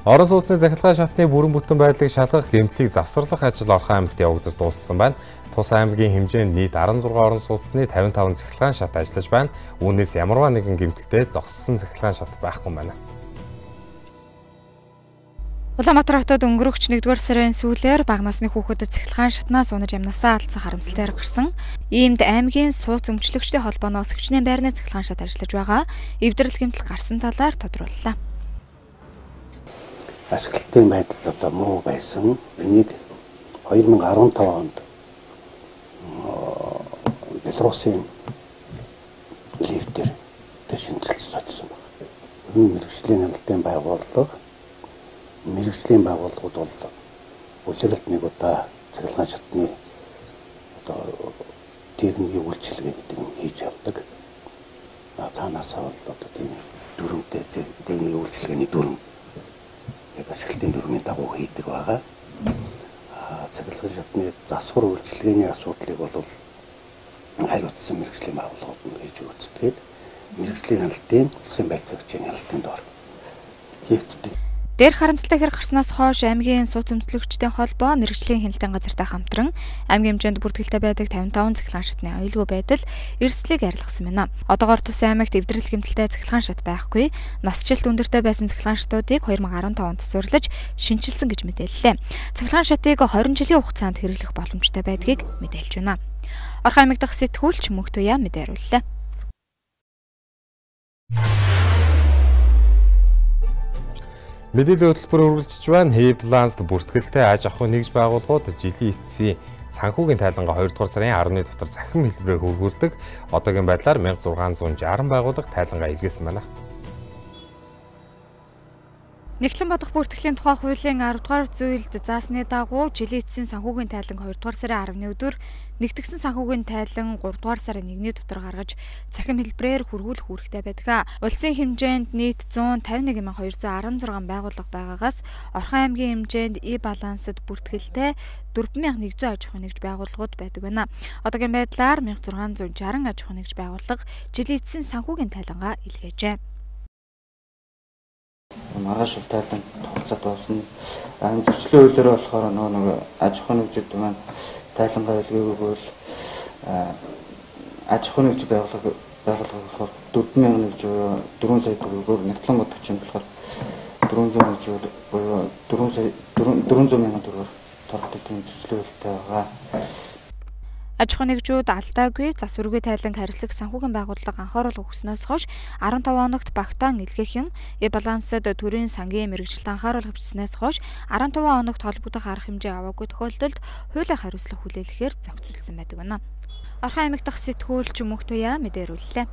Орон сууцны захиргаан шатны бүрэн бүтэн байдлыг шалгах, гэмтлийг завсарлах ажил Орхон аймагт явагдаж дууссан байна. Тус аймгийн хэмжээнд нийт 16 орон сууцны 55 захиргаан шат ажиллаж байна. Үүнээс ямарваа нэгэн гэмтэлтэй зогссон захиргаан шат байхгүй байна. Улаанбаатар хотод өнгөрөгч 1-р сарын сүүлээр бага насны хүүхдэд цахилгаан шатнаас унаж амнасаа алдсан харамсалтай гарсан. Иймд аймгийн сууц өмчлөгчдийн холбооноос хичнээн байрны цахилгаан шат ажиллаж байгаа. Эвдрэл гэмтэл гарсан талаар тодрууллаа. Ашиглалтын байдал одоо муу байсан. Энийг 2015 онд Белорусын лифтээр шинэчилж очсон байна. Энэ мэргэжлийн хяналтын байгууллага, мэргэжлийн байгууллагууд бол улиралд нэг удаа цахилгаан шатны одоо техникийн үйлчилгээ гэдэг юм хийж явдаг. Цаанаасаа бол одоо тийм дүрмтэй техникийн үйлчилгээний дүрм яг ашиглалтын дүрмийн дагуу хийдэг байгаа. Цахилгаан шатны засвар үйлчилгээний асуудлыг бол хариуцсан мэргэжлийн байгууллагууд нь хийж гүйцэтгээд мэргэжлийн хяналтын улсын байцаагчийн хяналтын доор хийгддэг. Дээрх харамсалтай хэрэг гарснаас хойш аймгийн сууц өмчлөгчдийн холбоо мэргэжлийн хяналтын газартай хамтран аймгийн хэмжээнд бүртгэлтэй байдаг 55 цахилгаан шатны аюулгүй байдал эрсдлийг арилгасан байна. Одоогоор тус аймагт эвдрэл гэмтэлтэй цахилгаан шат байхгүй. Насжилт өндөртэй байсан цахилгаан шатуудыг 2015 онд засварлаж шинэчилсэн гэж мэдээллээ. Цахилгаан шатыг 20 жилийн хугацаанд хэрэглэх боломжтой байдгийг мэдээлж байна. Орхон аймаг дахь сэтгүүлч Мөнх Туяа мэдээрлээ. Мэдээллийн хөтөлбөр үргэлжлэж байна. Хейбланст бүртгэлтэй аж ахуй нэгж байгууллагууд жилийн эцсийн санхүүгийн тайлангаа 2 дугаар сарын 10-ны дотор захим хэлбэрээр хөргүүлдэг. Одоогийн байдлаар 1660 байгууллага тайлангаа илгээсэн байна. Нэгтлэн бодох бүртгэлийн тухай хуулийн 10 дугаар зүйлд заасны дагуу жилийн эцсийн санхүүгийн тайлан 2 дугаар сарын 10-ны өдөр нэгтгсэн санхүүгийн тайлан 3 дугаар сарын 1-ний дотор гаргаж цахим хэлбэрээр хөргүүлэх үүрэгтэй байдаг. Улсын хэмжээнд нийт 151,216 байгууллага байгаагаас Орхон аймгийн хэмжээнд e-балансад бүртгэлтэй 4100 аж ахуйн нэгж байгууллагууд байдаг байна. Одоогийн байдлаар 1660 аж ахуйн нэгж байгууллага жилийн эцсийн санхүүгийн тайлангаа илгээжээ. Маргааш тайлан хугацаа дуусна. Зөрчлийн хуулиар болохоор нөгөө аж ахуйн нэгжүүд маань тайлангаа илгээгүй бол аж ахуйн нэгж байгууллага болохоор 4000 нэгж буюу 4 сая төгрөгөөр, нэгтлэн бодогч юм болохоор 400 нэгж буюу 4 сая 400 мянган төгрөгөөр торгодог тийм зөрчлийн хуультай байгаа. Аж ахуйн нэгжүүд алдаагүй засваргүй тайланг харилцах санхүүгийн байгууллага анхааруулга өгснөөс хойш 15 хоногт багтаан илгээх юм. E-балансад төрийн сангийн мэргэжилт анхааруулга бичснээс хойш 15 хоногт холбогдох арга хэмжээ аваагүй тохиолдолд хуулийн хариуцлага хүлээлгэхээр зохицуулсан байдаг байна. Орхон аймаг дахь сэтгүүлч Мөнх Туяа мэдээрлээ.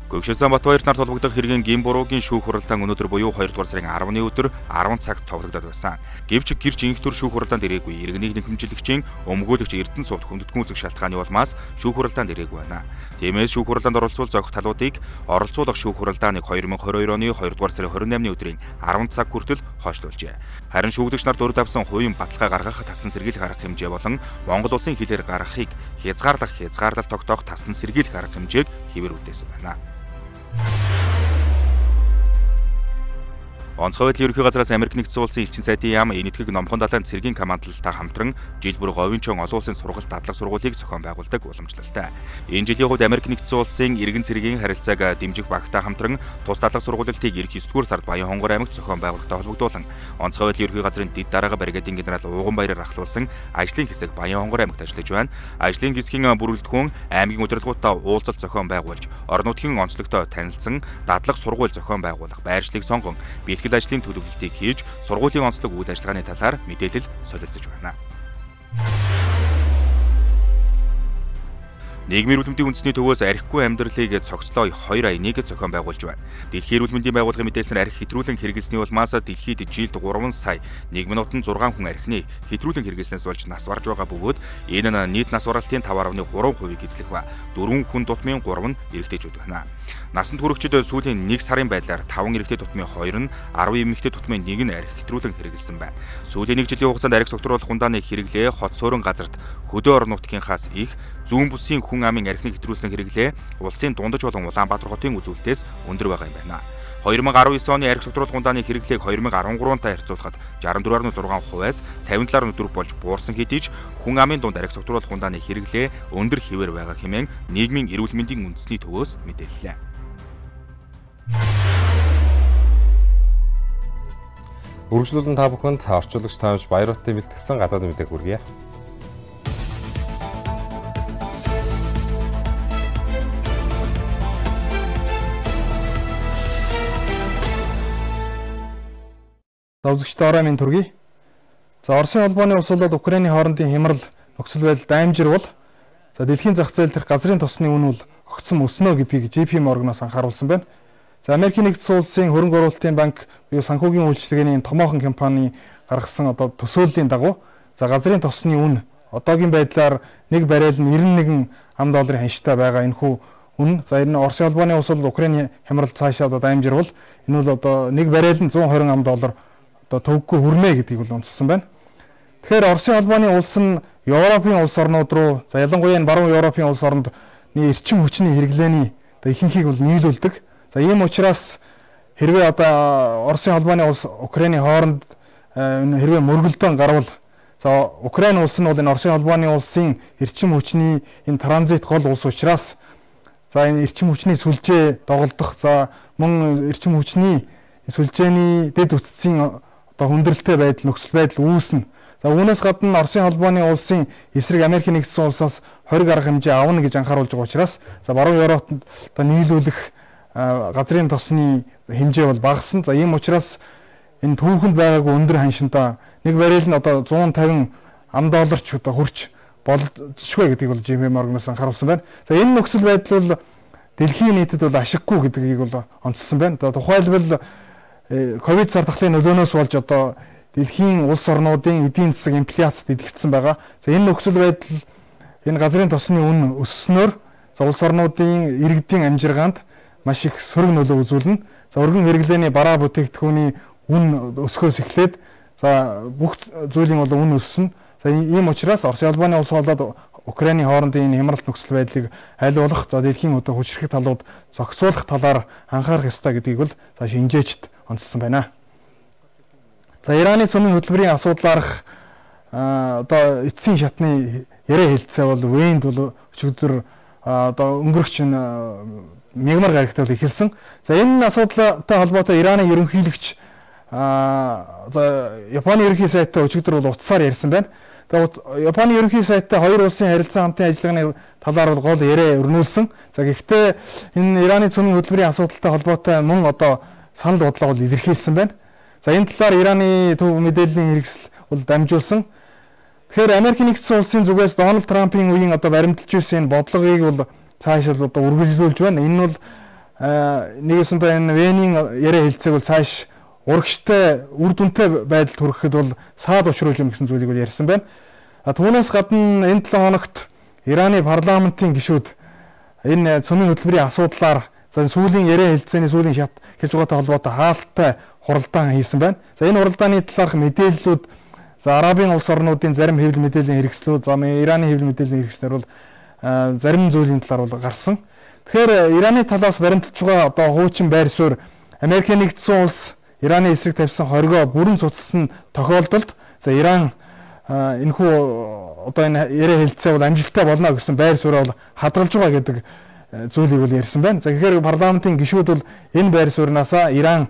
Гөгшилсэн Батбаяр нар толбогдох хэргийн гин буруугийн шүүх хуралдаан өнөөдөр буюу 2 дугаар сарын 10-ны өдөр 10 цагт товлогдоод байсан. Гэвч гэрч инх төр шүүх хуралдаанд ирээгүй. Иргэнийг нэхэмжлэгчийн өмгөөлөгч Эрдэнэ сувд хүндэтгэн үзэх шалтгааны улмаас шүүх хуралдаанд ирээгүй байна. Тиймээс шүүх хуралдаанд оролцуул зохих талуудыг оролцуулах шүүх хуралдааныг 2022 оны 2 дугаар сарын 28-ны өдрийн 10 цаг хүртэл хойшлуулжээ. Харин шүүгдэгч нар дурд авсан хувийн баталгаа гаргах, таслан сэргийлэх арга хэмжээ болон Монгол улсын хилээр гаргахыг хязгаарлах, хязгаарлалт тогтоох, таслан сэргийлэх арга хэмжээг хэвээр үлдээсэн байна. Онцгой байдлын ерөнхий газраас Америк нэгдсэн улсын элчин сайдын яам Энэтхэг Номхон далайн цэргийн командлалтай хамтран жил бүр говийн чон олон улсын сургалт дадлаг сургуулийг зохион байгуулдаг уламжлалтай. Энэ жилийн хувьд Америк нэгдсэн улсын иргэн цэргийн харилцааг дэмжих багтай хамтран тус дадлаг сургуулилтыг эх 9-р сард Баян-Хонгор аймагт зохион байгуулахтай холбогдуулан онцгой байдлын ерөнхий газрын дэд дараага бригадын генерал Ууганбаяраар ахлуулсан ажлын хэсэг Баян-Хонгор аймагт ажиллаж байна. Ажлын хэсгийн бүрэлдэхүүн аймгийн удирдлагуудтай уулзалт зохион байгуулж, орон нутгийн онцлогтой танилцсан дадлаг сургууль зохион байгуулах байршлыг сонгон бэлтгэл ажлын төлөвлөлтийг хийж, сургуулийн онцлог үйл ажиллагааны талаар мэдээлэл солилцож байна. Нийгмийн эрүүл мэндийн үндэсний төвөөс архигүй амьдралыг цогцлоо 2.1 зохион байгуулж байна. Дэлхийн эрүүл мэндийн байгууллагын мэдээлэлээр архи хэтрүүлэн хэрэглэсний улмаас дэлхийд жилд 3 сая 1 минутанд 6 хүн архины хэтрүүлэн хэрэглэснээс болж нас барж байгаа бөгөөд энэ нь нийт нас баралтын 5.3%-ийг эзлэх ба 4 хүн тутмын 3 нь эрэгтэйчүүд байна. Насанд хүрэгчид сүүлийн 1 сарын байдлаар 5 эрэгтэй тутмын 2 нь 10 эмэгтэй тутмын 1 нь архи хэтрүүлэн хэрэглэсэн байна. Сүүлийн 1 жилийн хугацаанд архи согтруулах ундааны хэрэглээ хот суурин газарт хөдөө орон нутгийнхаас их зүүн бүсийн хүн амын архиныг хэтрүүлсэн хэрэглээ улсын дундаж болон Улаанбаатар хотын үзүүлэлтээс өндөр байгаа юм байна. 2019 оны архи согтруулах ундааны хэрэглээг 2013-тай харьцуулахад 64.6%-аас 57.4 болж буурсан хэдий ч хүн амын дунд архи согтруулах ундааны хэрэглээ өндөр хэвээр байгаа хэмээн нийгмийн эрүүл мэндийн үндэсний төвөөс мэдээллээ. Үргэлжлүүлэн та бүхэнд орчуулагч таамж Баяруудын бэлтгэсэн гадаад мэдээг хүргье. За үзэгчдээ орой минь төргий. За Оросын холбооны улс болоод Украины хоорондын хямрал нөхцөл байдал даймжирвал за дэлхийн зах зээл дэх газрын тосны үн бол огцом өснө гэдгийг JP Morgan-аас анхааруулсан байна. За Америкийн нэгдсэн улсын хөрөнгө оруулалтын банк буюу санхүүгийн үйлчилгээний томоохон компани гаргасан одоо төсөөллийн дагуу за газрын тосны үн одоогийн байдлаар нэг баррел нь 91 ам долларын ханштай байгаа энэхүү үн. За энэ Оросын холбооны улс бол Украины хямрал цаашаа одоо даймжирвал энэ бол одоо нэг баррел нь 120 ам доллар одоо төвөггүй хүрнэ гэдгийг бол онцлсон байна. Тэгэхээр Оросын холбооны улс нь Европын улс орнууд руу за ялангуяа энэ баруун Европын улс оронд эрчим хүчний хэрэглээний одоо ихэнхийг бол нийлүүлдэг. За ийм учраас хэрвээ одоо Оросын холбооны улс Украины хооронд хэрвээ мөргөлдөөн гарвал за Украин улс нь бол энэ Оросын холбооны улсын эрчим хүчний энэ транзит гол улс учраас за энэ эрчим хүчний сүлжээ доголдох за мөн эрчим хүчний сүлжээний дэд бүтцийн одоо хүндрэлтэй байдал нөхцөл байдал үүснэ. За үүнээс гадна Оросын холбооны улсын эсрэг Америкийн нэгдсэн улсаас хориг арга хэмжээ авна гэж анхааруулж байгаа учраас за баруун Европт одоо нийлүүлэх газрын тосны хэмжээ бол багассан. За ийм учраас энэ түүхэнд байгаагүй өндөр ханшинтай нэг баррел нь одоо 150 ам долларч одоо хүрч болзошгүй гэдгийг бол JP Morgan-аас анхааруулсан байна. За энэ нөхцөл байдал бол дэлхийн нийтэд бол ашиггүй гэдгийг бол онцлсон байна. Одоо тухайлбал ковид цар тахлын нөлөөнөөс болж одоо дэлхийн улс орнуудын эдийн засаг инфляцид идэвхжсэн байгаа. За энэ нөхцөл байдал энэ газрын тосны үн өсснөөр за улс орнуудын иргэдийн амжиргаанд маш их сөрөг нөлөө үзүүлнэ. За өргөн хэрэглээний бараа бүтээгдэхүүний үн өсөхөөс эхлээд за бүх зүйлийн бол үн өссөн. За ийм учраас Оросын холбооны улс болоод Украины хоорондын энэ хямралт нөхцөл байдлыг аль болох за дэлхийн одоо хүчирхэг талууд зохицуулах талаар анхаарах ёстой гэдгийг бол за шинжээчд онцлсон байна. За Ираны цөмийн хөтөлбөрийн асуудлаарх одоо эцсийн шатны яриа хэлцээ бол Венд бол өчигдөр одоо өнгөрөх чинь мягмар гарагтай бол эхэлсэн. За энэ асуудалтай холбоотой Ираны ерөнхийлөгч за Японы ерөнхий сайдтай өчигдөр бол утсаар ярьсан байна. Тэгээ Японы ерөнхий сайдтай хоёр улсын харилцан хамтын ажиллагааны талаар бол гол яриа өрнүүлсэн. За гэхдээ энэ Ираны цөмийн хөтөлбөрийн асуудалтай холбоотой мөн одоо санал бодлого бол илэрхийлсэн байна. За энэ талаар Ираны төв мэдээллийн хэрэгсэл бол дамжуулсан. Тэгэхээр Америкийн нэгдсэн улсын зүгээс Дональд Трампын үеийн одоо баримталж байсан энэ бодлогыг бол цаашаа одоо үргэлжлүүлж байна. Энэ нь бол нэгэсэндээ энэ Венийн яриа хэлцээг бол цааш урагштай үр дүнтэй байдалд хүрэхэд бол саад учруулж юм гэсэн зүйлийг бол ярьсан байна. Түүнээс гадна энэ 7 хоногт Ираны парламентын гишүүд энэ цөмийн хөтөлбөрийн асуудлаар за сүүлийн яриа хэлцээний сүүлийн шат хэлж байгаатай холбоотой хаалттай хуралдаан хийсэн байна. За энэ хуралдааны талаарх мэдээллүүд за Арабын улс орнуудын зарим хэвлэл мэдээллийн хэрэгслүүд, за Ираны хэвлэл мэдээллийн хэрэгслэр бол зарим зүйлийн талаар бол гарсан. Тэгэхээр Ираны талаас баримталж байгаа одоо хуучин байр суурь Америкийн нэгдсэн улс Ираны эсрэг тавьсан хоригоо бүрэн цуцлсан тохиолдолд за Иран энэхүү одоо энэ яриа хэлцээ бол амжилттай болно гэсэн байр суурь бол хадгалж байгаа гэдэг зүйлийг бол ярьсан байна. За тэгэхээр парламентын гишүүд бол энэ байр сууринаасаа Иран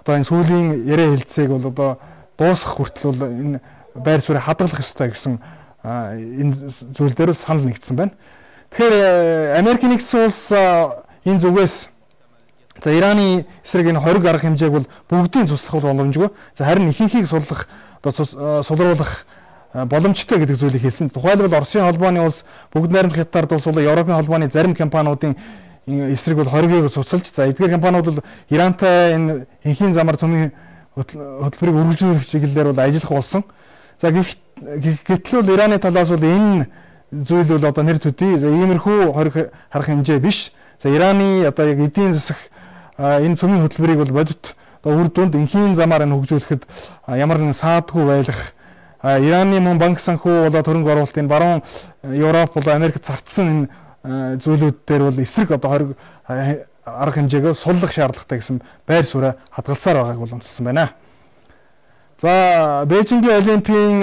одоо энэ сүүлийн яриа хэлцээг бол одоо дуусгах хүртэл бол энэ байр суурийг хадгалах ёстой гэсэн энэ зүйл дээр санал нэгдсэн байна. Тэгэхээр Америкийн нэгдсэн улс энэ зүгээс за Ираны эсрэг энэ хориг арга хэмжээг бол бүгдийн цуслах боломжгүй. За харин ихэнхийг суллах одоо сулруулах боломжтой гэдэг зүйлийг хэлсэн. Тухайлбал Оросын холбооны улс бүгд найрамдах Хятад улс бол Европын холбооны зарим компаниудын эсрэг бол хоригыг цуцалж, за эдгээр компаниуд бол Ирантай энэ энхийн замаар цөмийн хөтөлбөрийг үргэлжлүүлэх чиглэлээр бол ажиллах болсон. За гэтэл бол Ираны талаас бол энэ зүйл бол одоо нэр төдий иймэрхүү хориг харах хэмжээ биш. За Ираны одоо яг эдийн засаг энэ цөмийн хөтөлбөрийг бол бодит одоо үр дүнд энхийн замаар энэ хөгжүүлэхэд ямар нэгэн саадгүй байлгах, Ираны мөн банк санхүү болоод хөрөнгө оруулалтын баруун Европ болоо Америкт зарцсан энэ зүйлүүд дээр бол эсрэг одоо хориг арга хэмжээг суллах шаардлагатай гэсэн байр сууриа хадгалсаар байгааг бол онцлсон байна. За Бээжингийн Олимпийн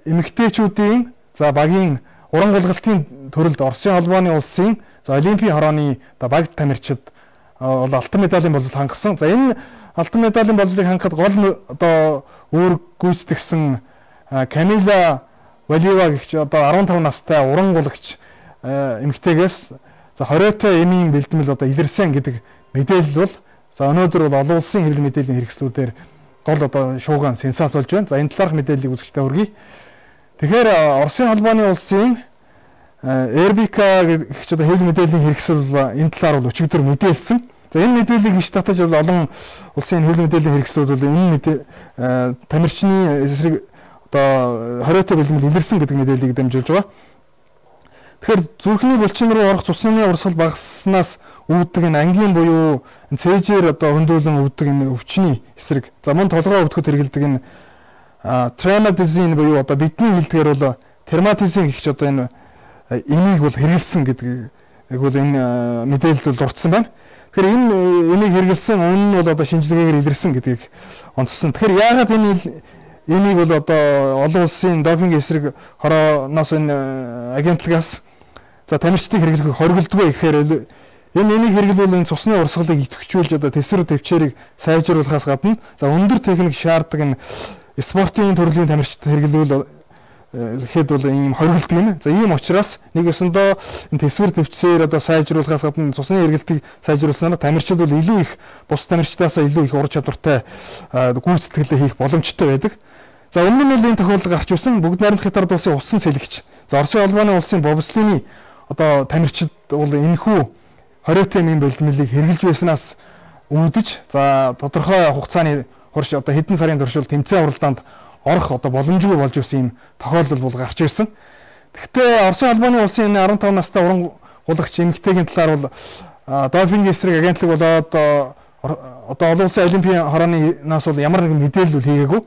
эмэгтэйчүүдийн за багийн уран гулгалтын төрөлд Оросын холбооны улсын за Олимпийн хорооны баг тамирчид бол алтан медалийн болзол хангасан. За энэ алтан медалийн болзлыг хангахад гол одоо үүрэг гүйцэтгэсэн Камила Валиева гэгч одоо 15 настай уран гулгагч эмэгтэйгээс за 20-тай эмийн бэлтгэл одоо илэрсэн гэдэг мэдээлэл бол за өнөөдөр бол олон улсын хэвлэл мэдээллийн хэрэгслүүдээр гол одоо шууган сенсац болж байна. За энэ талаарх мэдээллийг үзэгчдэд хүргэе. Тэгэхээр Оросын холбооны улсын РБК гэх одоо хэвлэл мэдээллийн хэрэгсэл энэ талаар бол өчигдөр мэдээлсэн. За энэ мэдээллийг иш татаж бол олон улсын хэвлэл мэдээллийн хэрэгслүүд бол энэ тамирчны эсрэг одоо 20-тай бэлтгэл илэрсэн гэдэг мэдээллийг дамжуулж байгаа. Тэгэхээр зүрхний булчин руу орох цусны урсгал багасснаас үүддэг энэ ангийн буюу цээжээр одоо хөндүүлэн өвдөг энэ өвчний эсрэг. За мөн толгой өвдөхөд хэрэглэдэг энэ травматизм буюу одоо бидний хэлдгээр бол терматизм гэх ч одоо энэ эмийг бол хэрэглэсэн гэдгийг бол энэ мэдээлэл бол дурдсан байна. Тэгэхээр энэ эмийг хэрэглэсэн үнэн нь бол одоо шинжилгээгээр илэрсэн гэдгийг онцлсон. Тэгэхээр яагаад энэ эмийг бол одоо олон улсын допинг эсрэг хорооноос энэ агентлагаас за тамирчдыг хэрэглэхийг хориглодгүй гэхээр энэ эмийг хэрэглүүл энэ цусны урсгалыг идэвхжүүлж одоо тэсвэр төвчээрийг сайжруулахаас гадна за өндөр техник шаарддаг энэ спортын төрлийн тамирчид хэрэглүүл хэд бол ийм хориглодог юм. За ийм учраас нэг ёсондоо энэ тэсвэр төвчсээр одоо сайжруулахаас гадна цусны эргэлтийг сайжруулснаар тамирчид бол илүү их бус тамирчдаасаа илүү их ур чадвартай гүйцэтгэлээ хийх боломжтой байдаг. За өмнө нь бол энэ тохиолдол гарч ирсэн бүгд найрамдах Хятад улсын усан сэлэгч. За Оросын холбооны улсын бобслины одоо тамирчид бол энэхүү 20-тай эмийн бэлтгэлийг хэрэглэж байснаас үүдэж за тодорхой хугацааны турш одоо хэдэн сарын турш бол тэмцээн уралдаанд орох одоо боломжгүй болж ирсэн юм тохиолдол бол гарч ирсэн. Тэгэхдээ Оросын холбооны улсын энэ 15 настай уран гулгагч эмэгтэйгийн талаар бол допинг эсрэг агентлаг болоод одоо олон улсын олимпийн хорооноос бол ямар нэгэн мэдээлэл хийгээгүй.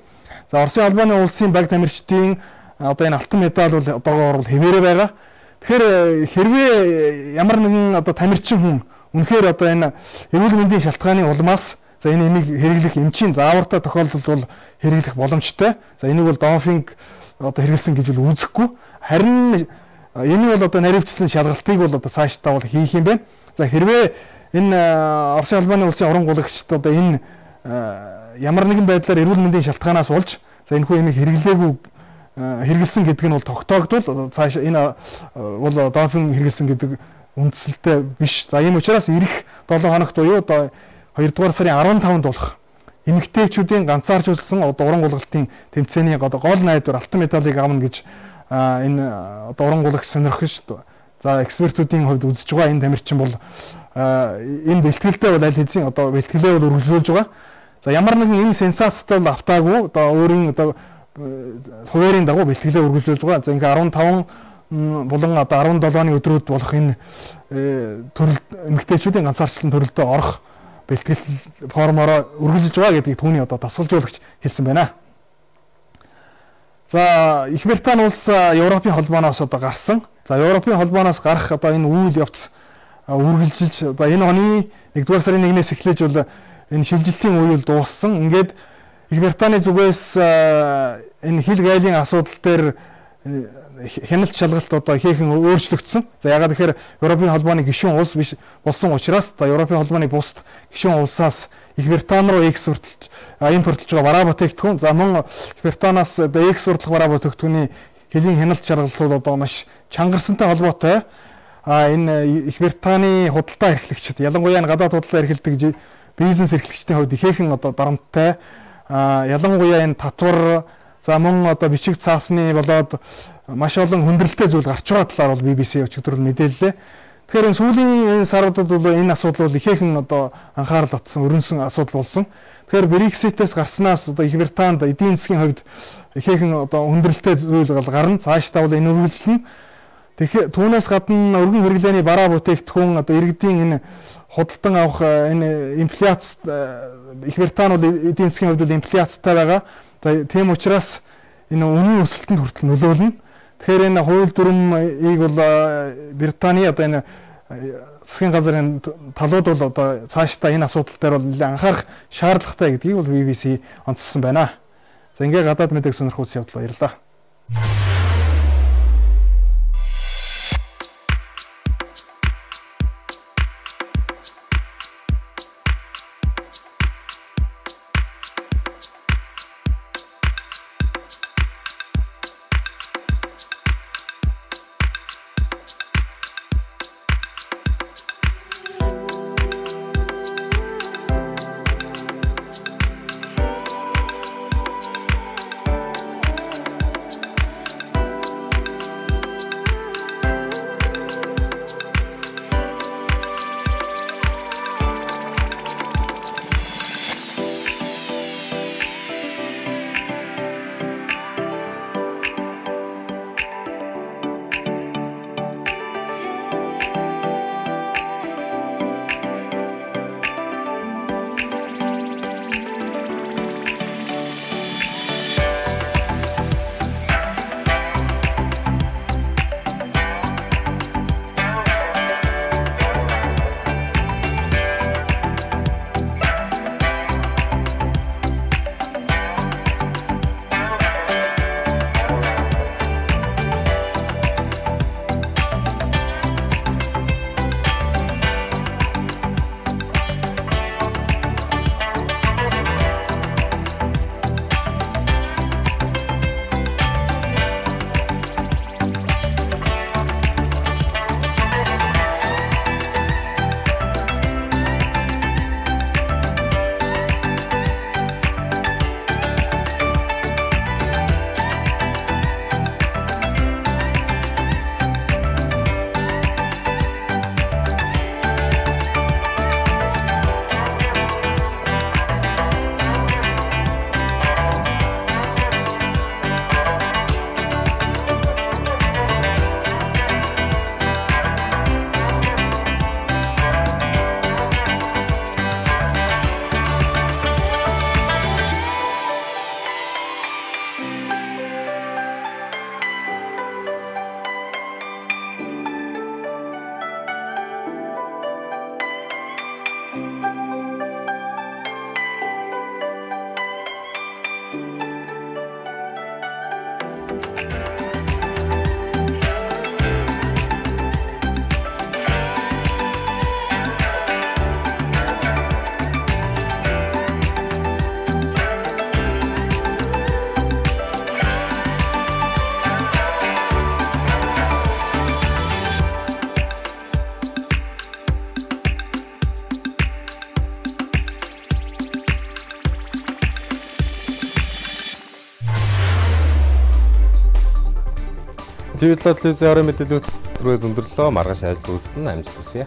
За Оросын холбооны улсын баг тамирчдын одоо энэ алтан медаль бол одоогоор бол хэвээрээ байгаа. Тэгэхээр хэрвээ ямар нэгэн одоо тамирчин хүн үнэхээр одоо энэ эрүүл мэндийн шалтгааны улмаас за энэ эмийг хэрэглэх эмчийн заавартай тохиолдолд бол хэрэглэх боломжтой. За энийг бол допинг одоо хэрэглэсэн гэж бол үзэхгүй. Харин энэ бол одоо наривчсан шалгалтыг бол одоо цаашдаа бол хийх юм байна. За хэрвээ энэ Оросын холбооны улсын орон гулагчид одоо энэ ямар нэгэн байдлаар эрүүл мэндийн шалтгаанаас болж за энэхүү эмийг хэрэглээгүй хэрэглэсэн гэдэг нь бол тогтоогдвол цааш энэ бол допинг хэрэглэсэн гэдэг үндсэлтэй биш. За ийм учраас ирэх 7 хоногт буюу одоо 2 дугаар сарын 15-нд болох эмэгтэйчүүдийн ганцааржуулсан одоо уран гулгалтын тэмцээний гол найдвар алтан медалийг авна гэж энэ одоо уран гулагч сонирхогч за экспертүүдийн хувьд үзэж байгаа. Энэ тамирчин бол энэ бэлтгэлтэй бол аль хэзээ одоо бэлтгэлээ бол үргэлжлүүлж байгаа. За ямар нэгэн энэ сенсацтай бол автаагүй одоо өөрийн одоо хуваарийн дагуу бэлтгэлээ үргэлжлүүлж байгаа. За ингээ 15 болон одоо 17-ны өдрүүд болох энэ төрөл эмэгтэйчүүдийн ганцаарчлан төрөлдөө орох бэлтгэл формороо үргэлжилж байгаа гэдгийг түүний одоо дасгалжуулагч хэлсэн байна. За Их Британи улс Европын холбооноос одоо гарсан. За Европын холбооноос гарах одоо энэ үйл явц үргэлжилж одоо энэ оны 1-р сарын 1-ээс эхлэж бол энэ шилжилтийн үе бол дууссан. Ингээд Их Британий зүгээс энэ хил гайлын асуудал дээр хяналт шалгалт одоо ихээхэн өөрчлөгдсөн. За ягаад гэхээр Европын холбооны гишүүн улс биш болсон учраас одоо Европын холбооны бусд гишүүн улсаас Их Британи руу экспортлж импортлж байгаа бараа бүтээгдэхүүн. За мөн Их Британиас одоо экспортлох бараа бүтээгдэхүүний хөлийн хяналт шалгалтууд одоо маш чангарсантай холбоотой. Энэ Их Британий худалдаа эрхлэгчид, ялангуяа энэ гадаад худалдаа эрхэлдэг бизнес эрхлэгчдийн хувьд ихээхэн одоо дарамттай. Ялангуяа энэ татвар, за мөн одоо бичиг цаасны болоод маш олон хүндрэлтэй зүйл гарч байгаа талаар бол BBC өчигдөр мэдээллээ. Тэгэхээр энэ сүүлийн энэ саруудад бол энэ асуудал бол ихээхэн одоо анхаарал татсан, өрнөсөн асуудал болсон. Тэгэхээр Brexit-ээс гарснаас одоо Их Британд эдийн засгийн хувьд ихээхэн одоо хүндрэлтэй зүйл гарна. Цаашдаа бол энэ үргэлжлэнэ. Тэгэхээр түүнээс гадна өргөн хэрэглээний бараа бүтээгдэхүүн одоо иргэдийн энэ худалдан авах энэ инфляц Их Британи бол эдийн засгийн хувьд бол инфляцтай байгаа. За тийм учраас энэ үнийн өсөлтөнд хүртэл нөлөөлнө. Тэгэхээр энэ хууль дүрмийг бол Британий одоо энэ засгийн газрын талууд бол одоо цаашдаа энэ асуудал дээр бол нэлээд анхаарах шаардлагатай гэдгийг бол BBC онцлсон байна. За ингээ гадаад мэдээг сонирхох үзсэн явдал баярлалаа. ТV7 телевизийн орой мэдээлэл хөтөлбөрөд өндөрлөө. Маргааш ажил үйлсэд нь амжилт хүсье.